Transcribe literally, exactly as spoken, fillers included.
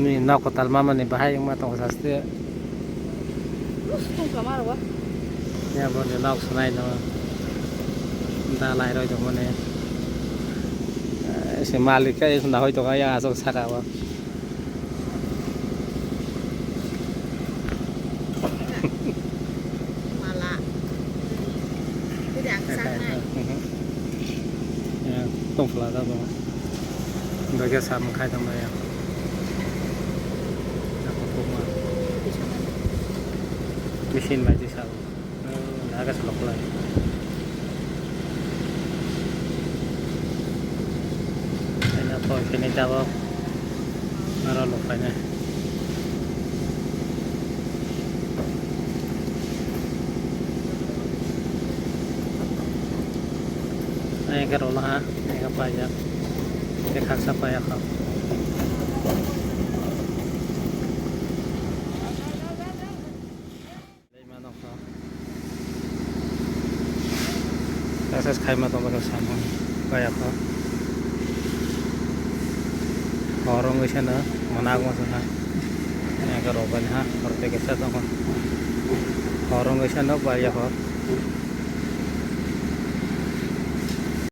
Ni nok kwtal mamani bahai wngma tongo saste. Tongkha ma rogo. Ya bo ni nok sunai no. Da lai roi tongmani. Eh, se malik ka is na hoi tongo ya asok saka bo. Mala. Tidak sanai. Ya, tong pula da bo. Bagi sam khai tong ya. Machine bai di sa. Naga salok lai. Ena poi kene jabo. Aro lok paine. Ega rolo ha, ega paya. Ega khaksa paya kha. Exercise khaima tongma khe samung kaya kho. Hor wngwi sano mwnakma se ha. Ega rok bai ha, hor tei kaisa tongo. Hor wngwi sano bari ya kho.